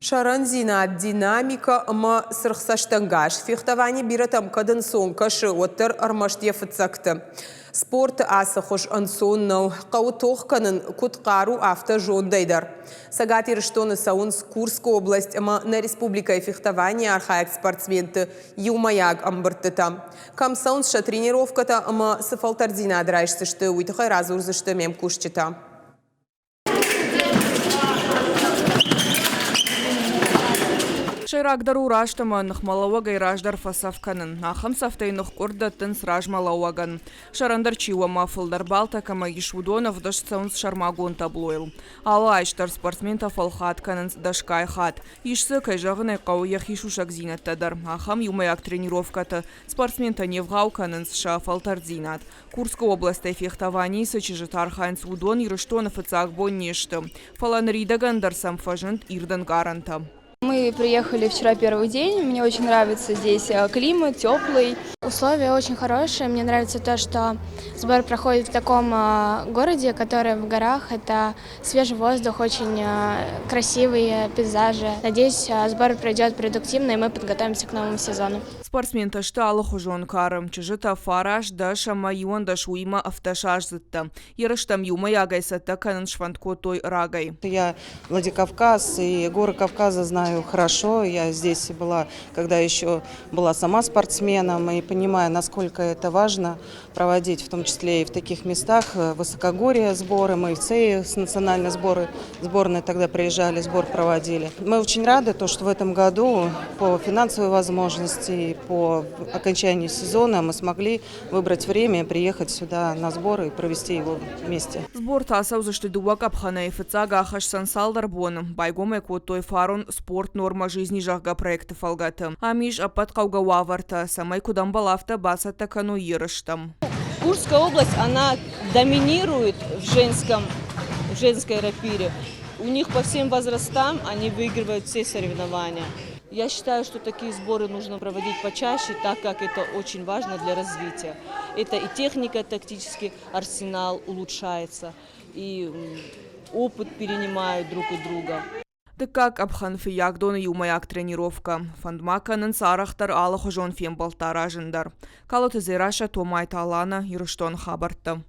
Сӕрӕндзинад, динамикӕ ӕмӕ цыргъ цӕстӕнгас фехтовани бирӕтӕм кӕд ӕнцон кӕсы, уӕддӕр ӕрмӕст йӕ фыццӕгты. Спорты ацы хуыз ӕнцон нӕу. Хъӕуы тох кӕнын куыд хъару, афтӕ зондӕй дӕр. Цӕгат Ирыстоны цӕуынц Курскы область ӕмӕ нӕ республикӕйы фехтованийы архайӕг спортсменты иумӕйаг ӕмбырдтытӕ. Кӕм цӕуынц сӕ тренировкӕтӕ ӕмӕ цы фӕлтӕрддзинад райсдзысты, уый тыххӕй радзурдзысты ме мкусджытӕ. Сӕйрагдӕр у раст ӕмӕ ныхмӕлӕууӕгӕй раздӕр фӕцӕф кӕнын. Ахӕм цӕфтӕй ныхкъуырд дӕттынц размӕлӕууӕгӕн. Сӕрӕндӕр чи у ӕмӕ фылдӕр баллтӕ кӕмӕ ис, уыдон ӕвдыст цӕуынц сӕрмагонд таблойыл. Алы айст дӕр спортсментӕ фӕлхатт кӕнынц дӕсгай хатт. Ис дзы, кӕй зӕгъын ӕй хъӕуы, йӕхи сусӕгдзинӕдтӕ дӕр. Ахӕм иумӕйаг тренировкӕты спортсментӕ не вгъау кӕнынц сӕ фӕлтӕрддзинад. Курскы областӕй фехтованийы цы чызджытӕ архайынц, уыдон Ирыстоны фыццаг бон не сты. Фӕлӕ ныридӕгӕн дӕр сӕм фӕзынд ирд ӕнкъарӕнтӕ. Мы приехали вчера первый день. Мне очень нравится здесь климат, теплый. Условия очень хорошие. Мне нравится то, что сбор проходит в таком городе, который в горах. Это свежий воздух, очень красивые пейзажи. Надеюсь, сбор пройдет продуктивно, и мы подготовимся к новому сезону. Спортсментӕ сты алыхуызон кары, чызджытӕ фараст, дӕс ӕмӕ иуӕндӕс, уыимӕ ӕвддӕсаздзыдтӕ. Ерыстӕм иумӕйагӕй цӕттӕ кӕнын сфӕнд кодтой рагӕй. Я Владикавказ и горы Кавказа знаю хорошо. Я здесь была, когда еще была сама спортсменом, и понимаю, насколько это важно проводить, в том числе и в таких местах, высокогорье сборы, мы в ЦЕИ с национальной сборы, сборной тогда приезжали, сбор проводили. Мы очень рады, то, что в этом году по финансовой возможности, по окончанию сезона мы смогли выбрать время, приехать сюда на сбор и провести его вместе. Сбортӕ ацӕудзысты дыууӕ къӕпхӕнӕй. Фыццаг ахӕсдзӕн цалдӕр боны. Байгом ӕй кодтой фарон «Спорт норма жизни», зӕгъгӕ, проекты фӕлгӕты. Ам ис ӕппӕт хъӕугӕ уавӕртӕ, цӕмӕй куыд ӕмбӕлы, афтӕ бацӕттӕ кӕной ерыстӕм. Курская область, она доминирует в женском, в женской рапире. У них по всем возрастам они выигрывают все соревнования. Я считаю, что такие сборы нужно проводить почаще, так как это очень важно для развития. Это и техника, тактический арсенал улучшается, и опыт перенимают друг у друга. Дыккаг къӕпхӕн Фыййагдоны иумӕйаг тренировкӕ. Фӕнд ма кӕнынц арӕхдӕр алыхуызон фембӕлдтӕ аразын дӕр. Калоты Дзерассӕ, Томайты Алана, Ирыстоны хабӕрттӕ.